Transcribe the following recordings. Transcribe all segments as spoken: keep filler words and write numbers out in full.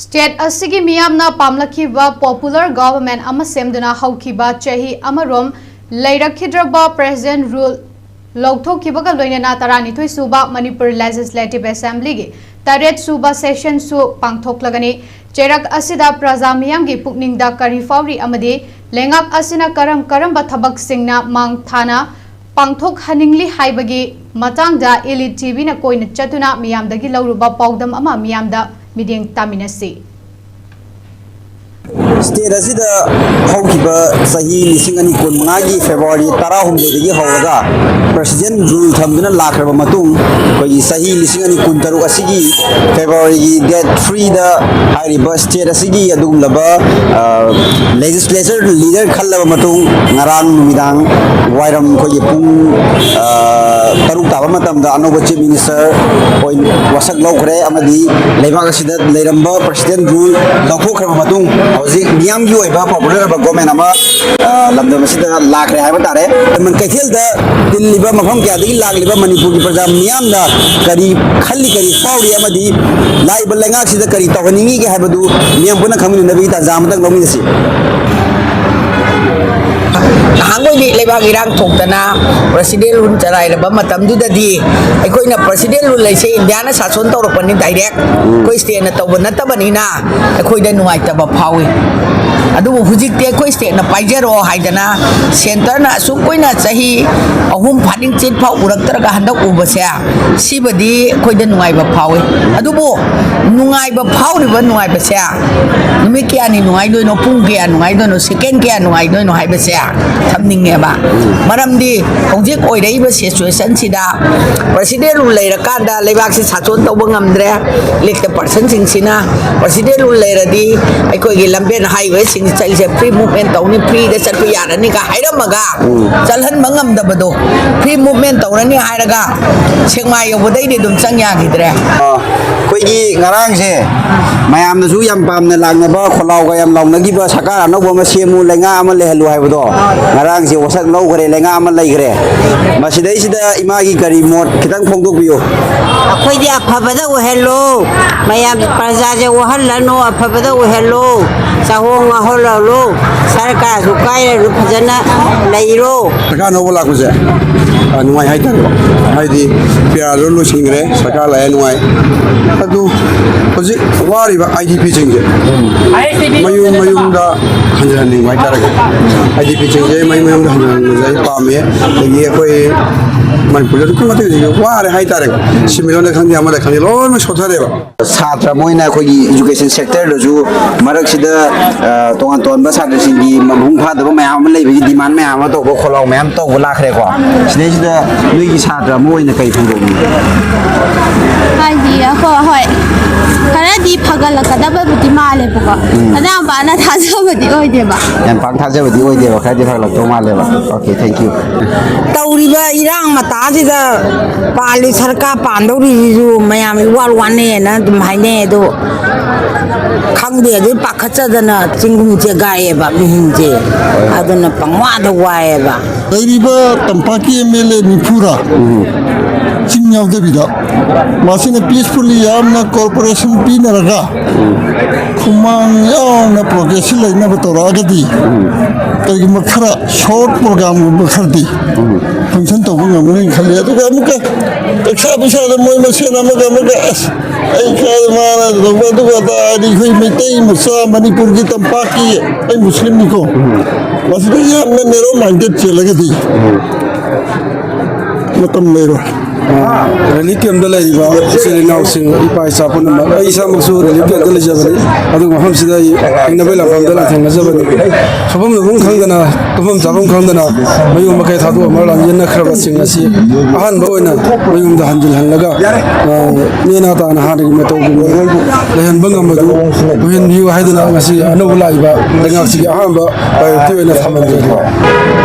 State ꯑꯁꯤꯒꯤ ꯃꯤꯌꯥꯝꯅ ꯄꯥꯝꯂꯛꯈꯤꯕ popular government ꯑꯃ ꯁꯦꯝꯗꯨꯅ ꯍꯧꯈꯤꯕ ꯆꯍꯤ ꯑꯃꯔꯣꯝ ꯂꯩꯔꯛꯈꯤꯗ꯭ꯔꯕ President Rule ꯂꯧꯊꯣꯛꯈꯤꯕꯒ ꯂꯣꯏꯅꯅ ꯇꯔꯥꯅꯤꯊꯣꯏ ꯁꯨꯕ Manipur Legislative Assembly ꯒꯤ ꯇꯔꯦꯠ ꯁꯨꯕ session ꯁꯨ ꯄꯥꯡꯊꯣꯛꯂꯒꯅꯤ꯫ ꯆꯩꯔꯛ ꯑꯁꯤꯗ ꯄ꯭ꯔꯖꯥ ꯃꯤꯌꯥꯝꯒꯤ ꯄꯨꯛꯅꯤꯡꯗ ꯀꯔꯤ ꯐꯥꯎꯔꯤ ꯑꯃꯗꯤ ꯂꯩꯉꯥꯛ ꯑꯁꯤꯅ ꯀꯔꯝ ꯀꯔꯝꯕ ꯊꯕꯛꯁꯤꯡꯅ ꯃꯥꯡ ꯊꯥꯅ ꯄꯥꯡꯊꯣꯛꯍꯟꯅꯤꯡꯂꯤ ꯍꯥꯏꯕꯒꯤ ꯃꯇꯥꯡꯗ Elite TV ꯅ ꯀꯣꯏꯅ ꯆꯠꯇꯨꯅ ꯃꯤꯌꯥꯝꯗꯒꯤ ꯂꯧꯔꯨꯕ ꯄꯥꯎꯗꯝ ꯑꯃ ꯃꯤꯌꯥꯝꯗ ꯃꯤꯠꯌꯦꯡ ꯇꯥꯃꯤꯟꯅꯁꯤ꯫ State ꯑꯁꯤꯗ ꯍꯧꯈꯤꯕ ꯆꯍꯤ ꯂꯤꯁꯤꯡ ꯑꯅꯤ ꯀꯨꯟ ꯃꯉꯥꯒꯤ February ꯇꯔꯥꯍꯨꯝꯗꯣꯏꯗꯒꯤ ꯍꯧꯔꯒ President Rule ꯊꯝꯗꯨꯅ ꯂꯥꯛꯈ꯭ꯔꯕ ꯃꯇꯨꯡ, ꯑꯩꯈꯣꯏꯒꯤ ꯆꯍꯤ ꯂꯤꯁꯤꯡ ꯑꯅꯤ ꯀꯨꯟ ꯇꯔꯨꯛ ꯑꯁꯤꯒꯤ February ꯒꯤ date three ꯗ ꯍꯥꯏꯔꯤꯕ state ꯑꯁꯤꯒꯤ ꯑꯗꯨꯒꯨꯝꯂꯕ, ꯑ, legislature leader ꯈꯜꯂꯕ ꯃꯇꯨꯡ, ꯉꯔꯥꯡ ꯅꯨꯃꯤꯗꯥꯡ ꯋꯥꯏꯔꯝ ꯑꯩꯈꯣꯏꯒꯤ ꯄꯨꯡ, ꯑ, ꯇꯔꯨꯛ ꯇꯥꯕ ꯃꯇꯝꯗ ꯑꯅꯧꯕ Chief Minister ꯑꯣꯏ ꯋꯥꯁꯛ ꯂꯧꯈ꯭ꯔꯦ ꯑꯃꯗꯤ ꯂꯩꯕꯥꯛ ꯑꯁꯤꯗ ꯂꯩꯔꯝꯕ President Rule ꯂꯧꯊꯣꯛꯈ꯭ꯔꯕ ꯃꯇꯨꯡ, ꯍꯧꯖꯤꯛ ꯃꯤꯌꯥꯝꯒꯤ ꯑꯣꯏꯕ popular ꯑꯣꯏꯕ government ꯑꯃ, ꯑ, ꯂꯝꯗꯝ ꯑꯁꯤꯗ ꯂꯥꯛꯈ꯭ꯔꯦ ꯍꯥꯏꯕ ꯇꯥꯔꯦ꯫ ꯈꯨꯃꯟ ꯀꯩꯊꯦꯜꯗ ꯇꯤꯜꯂꯤꯕ ꯃꯐꯝ ꯀꯌꯥꯗꯒꯤ ꯂꯥꯛꯂꯤꯕ ꯃꯅꯤꯄꯨꯔꯒꯤ ꯄ꯭ꯔꯖꯥ ꯃꯤꯌꯥꯝꯅ ꯀꯔꯤ ꯈꯜꯂꯤ, ꯀꯔꯤ ꯐꯥꯎꯔꯤ ꯑꯃꯗꯤ ꯂꯥꯛꯏꯕ ꯂꯩꯉꯥꯛꯁꯤꯗ ꯀꯔꯤ ꯇꯧꯍꯟꯅꯤꯡꯉꯤꯒꯦ ꯍꯥꯏꯕꯗꯨ ꯃꯤꯌꯥꯝ ꯄꯨꯟꯅ ꯈꯪꯃꯤꯟꯅꯅꯕꯒꯤ ꯇꯥꯟꯖꯥ ꯑꯃꯇꯪ ꯂꯧꯃꯤꯟꯅꯁꯤ꯫ ꯅꯍꯥꯟꯈꯣꯏꯗꯤ ꯂꯩꯕꯥꯛ ꯏꯔꯥꯡ ꯊꯣꯛꯇꯅ President Rule ꯆꯂꯥꯏꯔꯕ ꯃꯇꯝꯗꯨꯗꯗꯤ ꯑꯩꯈꯣꯏꯅ President Rule ꯍꯥꯏꯁꯦ ꯏꯟꯗꯤꯌꯥꯅ ꯁꯥꯁꯣꯟ ꯇꯧꯔꯛꯄꯅꯤ direct, ꯑꯩꯈꯣꯏ state ꯅ ꯇꯧꯕ ꯅꯠꯇꯕꯅꯤꯅ ꯑꯩꯈꯣꯏꯗ ꯅꯨꯡꯉꯥꯏꯇꯕ ꯐꯥꯎꯏ꯫ ꯑꯗꯨꯕꯨ ꯍꯧꯖꯤꯛꯇꯤ ꯑꯩꯈꯣꯏ state ꯅ ꯄꯥꯏꯖꯔꯣ ꯍꯥꯏꯗꯅ centre ꯅ ꯑꯁꯨꯛ ꯀꯨꯏꯅ ꯆꯍꯤ ꯑꯍꯨꯝ ꯐꯥꯅꯤꯡꯆꯤꯠ ꯐꯥꯎ ꯎꯔꯛꯇ꯭ꯔꯒ ꯍꯟꯗꯛ ꯎꯕꯁꯦ, ꯁꯤꯃꯗꯤ ꯑꯩꯈꯣꯏꯗ ꯅꯨꯡꯉꯥꯏꯕ ꯐꯥꯎꯏ꯫ ꯑꯗꯨꯕꯨ ꯅꯨꯡꯉꯥꯏꯕ ꯐꯥꯎꯔꯤꯕ ꯅꯨꯡꯉꯥꯏꯕꯁꯦ ꯅꯨꯃꯤꯠ ꯀꯌꯥꯅꯤ ꯅꯨꯡꯉꯥꯏꯗꯣꯏꯅꯣ, ꯄꯨꯡ ꯀꯌꯥ ꯅꯨꯡꯉꯥꯏꯗꯣꯏꯅꯣ, second ꯀꯌꯥ ꯅꯨꯡꯉꯥꯏꯗꯣꯏꯅꯣ ꯍꯥꯏꯕꯁꯦ ꯊꯝꯅꯤꯡꯉꯦꯕ꯫ ꯃꯔꯝꯗꯤ ꯍꯧꯖꯤꯛ ꯑꯣꯏꯔꯛꯏꯕ situation ꯁꯤꯗ President Rule ꯂꯩꯔꯀꯥꯟꯗ ꯂꯩꯕꯥꯛꯁꯤ ꯁꯥꯁꯣꯟ ꯇꯧꯕ ꯉꯝꯗ꯭ꯔꯦ꯫ Elected person ꯁꯤꯡꯁꯤꯅ President Rule ꯂꯩꯔꯗꯤ ꯑꯩꯈꯣꯏꯒꯤ ꯂꯝꯕꯦꯟ highway ꯆꯠꯂꯤꯁꯦ, ꯐ꯭ꯔꯤ ꯃꯨꯚꯃꯦꯟ ꯇꯧꯅꯤ, ꯐ꯭ꯔꯤꯗ ꯆꯠꯄ ꯌꯥꯔꯅꯤꯒ ꯍꯥꯏꯔꯝꯃꯒ ꯆꯠꯍꯟꯕ ꯉꯝꯗꯕꯗꯣ, ꯐ꯭ꯔꯤ ꯃꯨꯚꯃꯦꯟ ꯇꯧꯔꯅꯤ ꯍꯥꯏꯔꯒ ꯁꯦꯛꯃꯥꯏ ꯌꯧꯕꯗꯩꯗꯤ ꯑꯗꯨꯝ ꯆꯪ ꯌꯥꯈꯤꯗ꯭ꯔꯦ꯫ ꯑꯩꯈꯣꯏꯒꯤ ꯉꯔꯥꯡꯁꯦ ꯃꯌꯥꯝꯅꯁꯨ ꯌꯥꯝ ꯄꯥꯝꯅ ꯂꯥꯛꯅꯕ, ꯈꯣꯜꯂꯥꯎꯒ ꯌꯥꯝ ꯂꯥꯎꯅꯈꯤꯕ "ꯁꯔꯀꯥꯔ ꯑꯅꯧꯕ ꯑꯃ ꯁꯦꯝꯃꯨ, ꯂꯩꯉꯥꯛ ꯑꯃ ꯂꯩꯍꯜꯂꯨ" ꯍꯥꯏꯕꯗꯣ, ꯉꯔꯥꯡꯁꯦ ꯋꯥꯁꯛ ꯂꯧꯈ꯭ꯔꯦ, ꯂꯩꯉꯥꯛ ꯑꯃ ꯂꯩꯈ꯭ꯔꯦ꯫ ꯃꯁꯤꯗꯩꯁꯤꯗ ꯏꯃꯥꯒꯤ ꯀꯔꯤ ꯃꯣꯠ ꯈꯤꯇꯪ ꯐꯣꯡꯗꯣꯛꯄꯤꯌꯨ꯫ ꯑꯩꯈꯣꯏꯗꯤ ꯑꯐꯕꯗ ꯑꯣꯏꯍꯜꯂꯣ, ꯃꯌꯥꯝ ꯄ꯭ꯔꯖꯥꯁꯦ ꯋꯥꯍꯜꯂꯅꯨ, ꯑꯐꯕꯗ ꯑꯣꯏꯍꯜꯂꯣ, ꯆꯥꯍꯣꯡ ꯉꯥꯍꯣꯜꯍꯜꯂꯣ, ꯁꯔꯀꯥꯔꯁꯨ ꯀꯥꯏꯔꯅꯨ, ꯐꯖꯅ ꯂꯩꯔꯣ꯫ ꯁꯔꯀꯥꯔ ꯑꯅꯧꯕ ꯂꯥꯛꯄꯁꯦ, ꯑ, ꯅꯨꯡꯉꯥꯏ ꯍꯥꯏꯇꯥꯔꯦꯀꯣ꯫ ꯍꯥꯏꯗꯤ ꯄꯤꯌꯥꯔꯗꯨ ꯂꯣꯏꯁꯤꯟꯈ꯭ꯔꯦ, ꯁꯔꯀꯥꯔ ꯂꯥꯛꯑꯦ, ꯅꯨꯡꯉꯥꯏ꯫ ꯑꯗꯨ ꯍꯧꯖꯤꯛ ꯋꯥꯔꯤꯕ IDP ꯁꯤꯡꯁꯦ ꯃꯌꯨꯝ ꯃꯌꯨꯝꯗ ꯍꯟꯖꯤꯟꯍꯟꯅꯤꯡꯕ ꯍꯥꯏꯇꯥꯔꯦꯀꯣ꯫ IDP ꯁꯤꯡꯁꯦ ꯃꯌꯨꯝ ꯃꯌꯨꯝꯗ ꯍꯟꯖꯤꯟꯍꯟꯕꯁꯦ ꯑꯩ ꯄꯥꯝꯃꯦ꯫ ꯑꯗꯒꯤ ꯑꯩꯈꯣꯏ ꯃꯅꯤꯄꯨꯔꯗ ꯑꯗꯨꯛꯀꯤ ꯃꯇꯤꯛ ꯍꯧꯖꯤꯛ ꯋꯥꯔꯦ ꯍꯥꯏꯇꯥꯔꯦꯀꯣ꯫ ꯁꯤꯟꯃꯤꯠꯂꯣꯟꯗ ꯈꯪꯗꯦ, ꯑꯃꯗ ꯈꯪꯗꯦ, ꯂꯣꯏꯅꯃꯛ ꯁꯣꯠꯊꯔꯦꯕ꯫ ꯁꯥꯇ꯭ꯔ ꯑꯃ ꯑꯣꯏꯅ ꯑꯩꯈꯣꯏꯒꯤ education sector ꯗꯁꯨ ꯃꯔꯛꯁꯤꯗ, ꯑ, ꯇꯣꯉꯥꯟ ꯇꯣꯉꯥꯟꯕ ꯁꯥꯇ꯭ꯔꯁꯤꯡꯒꯤ ꯃꯄꯨꯡ ꯐꯥꯗꯕ ꯃꯌꯥꯝ ꯑꯃ ꯂꯩꯕꯒꯤ demand ꯃꯌꯥꯝ ꯑꯃ ꯇꯧꯕ, ꯈꯣꯜꯂꯥꯎ ꯃꯌꯥꯝ ꯇꯧꯕ ꯂꯥꯛꯈ꯭ꯔꯦꯀꯣ꯫ ꯁꯤꯗꯩꯁꯤꯗ ꯅꯣꯏꯒꯤ ꯁꯥꯇ꯭ꯔ ꯑꯃ ꯑꯣꯏꯅ ꯀꯔꯤ ꯐꯣꯡꯗꯣꯛꯅꯤꯡꯉꯤ? ꯍꯥꯏꯗꯤ ꯑꯩꯈꯣꯏ, ꯍꯣꯏ, ꯈꯔꯗꯤ ꯐꯒꯠꯂꯛꯀꯗꯕꯕꯨꯗꯤ ꯃꯥꯜꯂꯦꯕꯀꯣ꯫ ꯎꯝ꯫ ꯑꯅꯝꯕꯅ ꯊꯥꯖꯕꯗꯤ ꯑꯣꯏꯗꯦꯕ꯫ ꯌꯥꯝ ꯄꯥꯛ ꯊꯥꯖꯕꯗꯤ ꯑꯣꯏꯗꯦꯕ, ꯈꯔꯗꯤ ꯐꯒꯠꯂꯛꯇꯧ ꯃꯥꯜꯂꯦꯕ꯫ Okay, thank you꯫ ꯇꯧꯔꯤꯕ ꯏꯔꯥꯡ ꯃꯇꯥꯁꯤꯗ ꯄꯥꯜꯂꯤ, ꯁꯔꯀꯥꯔ ꯄꯥꯟꯗꯧꯔꯤꯁꯤꯁꯨ ꯃꯌꯥꯝ ꯏꯋꯥ ꯋꯥꯅꯩꯅ ꯑꯗꯨꯝ ꯍꯥꯏꯅꯩ꯫ ꯑꯗꯣ ꯈꯪꯗꯦ, ꯑꯗꯨ ꯄꯥꯈꯠꯆꯗꯅ ꯆꯤꯡꯒꯨꯝ ꯆꯦꯒꯥꯏꯑꯦꯕ ꯃꯤꯍꯨꯟꯁꯦ꯫ ꯑꯗꯨꯅ ꯄꯪꯋꯥꯗ ꯋꯥꯏꯑꯦꯕ꯫ ꯂꯩꯔꯤꯕ ꯇꯝꯄꯥꯛꯀꯤ MLA ꯅꯤꯐꯨꯔꯥ, ꯆꯤꯡ ꯌꯥꯎꯗꯕꯤꯗ, ꯃꯁꯤꯅ peacefully ꯌꯥꯝꯅ cooperation ꯄꯤꯅꯔꯒ ꯈꯨꯃꯥꯡ ꯌꯥꯎꯅ progress ꯁꯤ ꯂꯩꯅꯕ ꯇꯧꯔꯛꯑꯒꯗꯤ, ꯀꯔꯤꯒꯨꯝꯕ ꯈꯔ short program ꯒꯨꯝꯕ ꯈꯔꯗꯤ function ꯇꯧꯕ ꯉꯝꯒꯅꯤ ꯈꯜꯂꯤ꯫ ꯑꯗꯨꯒ ꯑꯃꯨꯛꯀ ꯄꯩꯁꯥ, ꯄꯩꯁꯥꯗ ꯃꯣꯏ ꯃꯁꯦꯟ ꯑꯃꯒ ꯑꯃꯒ, ꯑꯁ, ꯑꯩ ꯈꯔ ꯃꯥꯅ ꯇꯧꯕ ꯑꯗꯨꯒ ꯑꯗꯥ ꯍꯥꯏꯗꯤ ꯑꯩꯈꯣꯏ ꯃꯩꯇꯩ ꯃꯆꯥ, ꯃꯅꯤꯄꯨꯔꯒꯤ ꯇꯝꯄꯥꯛꯀꯤ, ꯑꯩ ꯃꯨꯁꯂꯤꯝꯅꯤꯀꯣ, ꯃꯁꯤꯗ ꯌꯥꯝꯅ narrow minded ꯆꯦꯜꯂꯒꯗꯤ ꯃꯇꯝ ꯂꯩꯔꯣꯏ꯫ ꯔꯤꯂꯤꯐ ꯀꯦꯝꯞꯇ ꯂꯩꯔꯤꯕ ꯏꯆꯤꯜ ꯏꯅꯥꯎꯁꯤꯡ, ꯏꯄꯥ ꯏꯆꯥ ꯄꯨꯝꯅꯃꯛ, ꯑꯩ ꯏꯁꯥꯃꯛꯁꯨ ꯔꯤꯂꯤꯐ ꯀꯦꯝꯞꯇ ꯂꯩꯖꯕꯅꯤ꯫ ꯑꯗꯨꯒ ꯃꯐꯝꯁꯤꯗ ꯑꯩ ꯍꯤꯡꯅꯕꯒꯤ ꯂꯥꯟꯐꯝꯗ ꯂꯥꯟꯊꯦꯡꯅꯖꯕꯅꯤ꯫ ꯁꯨꯐꯝ ꯅꯣꯝꯐꯝ ꯈꯪꯗꯅ, ꯇꯨꯝꯐꯝ ꯆꯥꯐꯝ ꯈꯪꯗꯅ, ꯃꯌꯨꯝ ꯃꯀꯩ ꯊꯥꯗꯣꯛꯑꯝꯃꯒ ꯂꯥꯟꯖꯦꯟꯅꯈ꯭ꯔꯕꯁꯤꯡ ꯑꯁꯤ ꯑꯍꯥꯟꯕ ꯑꯣꯏꯅ ꯃꯌꯨꯝꯗ ꯍꯟꯖꯤꯜꯍꯜꯂꯒ, ꯑ, ꯅꯦꯅꯥ ꯇꯥꯅ ꯍꯥꯟꯅꯒꯤ ꯃꯇꯧꯒꯨꯝꯅ ꯂꯩꯍꯟꯕ ꯉꯝꯕꯗꯨ ꯑꯣꯏꯍꯟꯕꯤꯌꯨ ꯍꯥꯏꯗꯨꯅ ꯉꯁꯤ ꯑꯅꯧꯕ ꯂꯥꯛꯏꯕ ꯂꯩꯉꯥꯛꯁꯤꯒꯤ ꯑꯍꯥꯟꯕ ꯄ꯭ꯔꯥꯏꯌꯣꯔꯤꯇꯤ ꯑꯣꯏꯅ ꯊꯝꯍꯟꯖꯔꯤ꯫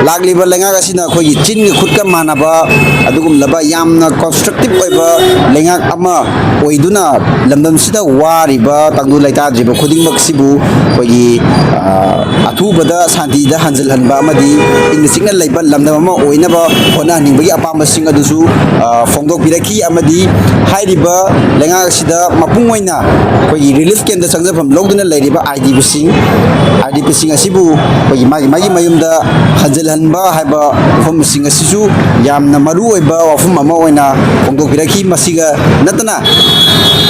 ꯂꯥꯛꯂꯤꯕ ꯂꯩꯉꯥꯛ ꯑꯁꯤꯅ ꯑꯩꯈꯣꯏꯒꯤ ꯆꯤꯟꯒ ꯈꯨꯠꯀ ꯃꯥꯟꯅꯕ ꯑꯗꯨꯒꯨꯝꯂꯕ ꯌꯥꯝꯅ ꯀꯟꯁꯇ꯭ꯔꯛꯇꯤꯞ ꯑꯣꯏꯕ ꯂꯩꯉꯥꯛ ꯑꯃ ꯑꯣꯏꯗꯨꯅ ꯂꯝꯗꯝꯁꯤꯗ ꯋꯥꯔꯤꯕ ꯇꯪꯗꯨ ꯂꯩꯇꯥꯗ꯭ꯔꯤꯕ ꯈꯨꯗꯤꯡꯃꯛꯁꯤꯕꯨ ꯑꯩꯈꯣꯏꯒꯤ, ꯑ, ꯑꯊꯨꯕꯗ ꯁꯥꯟꯇꯤꯗ ꯍꯟꯖꯤꯜꯍꯟꯕ ꯑꯃꯗꯤ ꯏꯪꯅ ꯆꯤꯛꯅ ꯂꯩꯕ ꯂꯝꯗꯝ ꯑꯃ ꯑꯣꯏꯅꯕ ꯍꯣꯠꯅꯍꯟꯅꯤꯡꯕꯒꯤ ꯑꯄꯥꯝꯕꯁꯤꯡ ꯑꯗꯨꯁꯨ, ꯑ, ꯐꯣꯡꯗꯣꯛꯄꯤꯔꯛꯈꯤ꯫ ꯑꯃꯗꯤ ꯍꯥꯏꯔꯤꯕ ꯂꯩꯉꯥꯛ ꯑꯁꯤꯗ ꯃꯄꯨꯡ ꯑꯣꯏꯅ ꯑꯩꯈꯣꯏꯒꯤ ꯔꯤꯂꯤꯐ ꯀꯦꯝꯞꯇ ꯆꯪꯖꯐꯝ ꯂꯧꯗꯨꯅ ꯂꯩꯔꯤꯕ ꯑꯥꯏ ꯗꯤ ꯄꯤꯁꯤꯡ, ꯑꯥꯏ ꯗꯤ ꯄꯤꯁꯤꯡ ꯑꯁꯤꯕꯨ ꯑꯩꯈꯣꯏꯒꯤ ꯃꯥꯒꯤ, ꯃꯥꯒꯤ ꯃꯌꯨꯝꯗ ꯍꯟꯖꯤꯜꯍꯟꯕ ꯍꯥꯏꯕ ꯋꯥꯐꯝꯁꯤꯡ ꯑꯁꯤꯁꯨ ꯌꯥꯝꯅ ꯃꯔꯨ ꯑꯣꯏꯕ ꯋꯥꯐꯝ ꯑꯃ ꯑꯣꯏꯅ ꯐꯣꯡꯗꯣꯛꯄꯤꯔꯛꯈꯤ꯫ ꯃꯁꯤꯒ ꯅꯠꯇꯅ,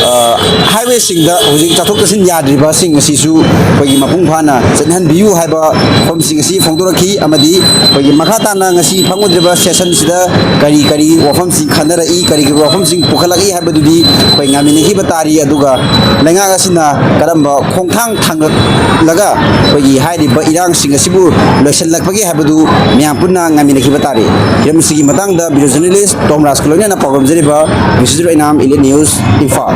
ꯑ, ꯍꯥꯏꯋꯦꯁꯤꯡꯗ ꯍꯧꯖꯤꯛ ꯆꯠꯊꯣꯛ ꯆꯠꯁꯤꯟ ꯌꯥꯗ꯭ꯔꯤꯕꯁꯤꯡ ꯑꯁꯤꯁꯨ ꯑꯩꯈꯣꯏꯒꯤ ꯃꯄꯨꯡ ꯐꯥꯅ ꯆꯠꯍꯟꯕꯤꯌꯨ ꯍꯥꯏꯕ ꯋꯥꯐꯝꯁꯤꯡ ꯑꯁꯤ ꯐꯣꯡꯗꯣꯔꯛꯈꯤ꯫ ꯑꯃꯗꯤ ꯑꯩꯈꯣꯏꯒꯤ ꯃꯈꯥ ꯇꯥꯅ ꯉꯁꯤ ꯐꯝꯒꯗꯧꯔꯤꯕ ꯁꯦꯁꯟꯁꯤꯗ ꯀꯔꯤ ꯀꯔꯤ ꯋꯥꯐꯝꯁꯤꯡ ꯈꯟꯅꯔꯛꯏ, ꯀꯔꯤ ꯀꯔꯤ ꯋꯥꯐꯝꯁꯤꯡ ꯄꯨꯈꯠꯂꯛꯏ ꯍꯥꯏꯕꯗꯨꯗꯤ ꯑꯩꯈꯣꯏ ꯉꯥꯏꯃꯤꯟꯅꯈꯤꯕ ꯇꯥꯔꯤ꯫ ꯑꯗꯨꯒ ꯂꯩꯉꯥꯛ ꯑꯁꯤꯅ ꯀꯔꯝꯕ ꯈꯣꯡꯊꯥꯡ ꯊꯥꯡꯒꯠꯂꯒ ꯑꯩꯈꯣꯏꯒꯤ ꯍꯥꯏꯔꯤꯕ ꯏꯔꯥꯡꯁꯤꯡ ꯑꯁꯤꯕꯨ ꯂꯣꯏꯁꯤꯜꯂꯛꯄꯒꯦ ꯍꯥꯏꯕꯗꯨ ꯃꯌꯥꯝ ꯄꯨꯟꯅ ꯉꯥꯏꯃꯤꯟꯅꯈꯤꯕ ꯇꯥꯔꯤ꯫ ꯍꯤꯔꯝ ꯑꯁꯤꯒꯤ ꯃꯇꯥꯡꯗ ꯕ꯭ꯌꯨꯔꯣ ꯖꯔꯅꯦꯂꯤꯁ ꯇꯣꯝꯔꯥꯖꯀ ꯂꯣꯏꯅꯅ ꯄꯥꯎꯗꯝꯖꯔꯤꯕ ꯕꯤꯁꯤꯗꯨꯔ ꯏꯅꯥꯝ, ꯏꯂꯤꯠ ꯅ꯭ꯌꯨꯁ, ꯏꯝꯐꯥꯜ꯫